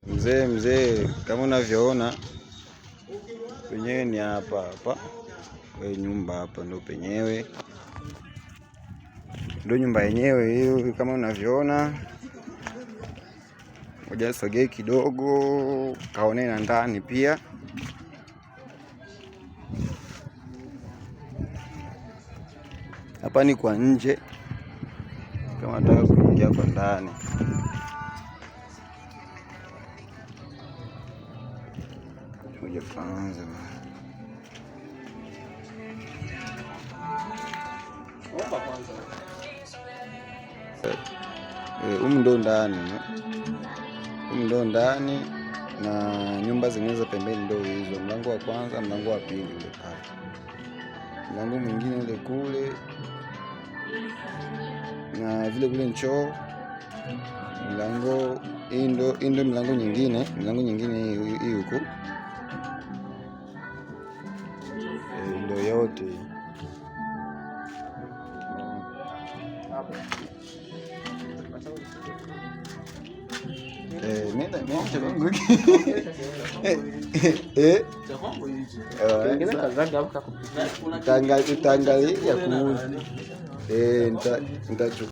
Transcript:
Mzee mzee, kama unavyoona penyewe ni hapa hapa, we nyumba hapa ndo penyewe, ndo nyumba yenyewe hiyo kama unavyoona. Ngoja sogee kidogo kaone na ndani pia. Hapa ni kwa nje, kama nataka kuingia kwa ndani. Ngoja kwanza. Humu ndo ndani, humu ndo ndani na nyumba zingine za pembeni ndo hizo. Mlango wa kwanza, mlango wa pili ule pale, mlango mwingine ule kule, na vile vile nchoo. Mlango hii ndo mlango nyingine, mlango nyingine hii huku ndo yote. Utaangalia kuuza, nitachukua.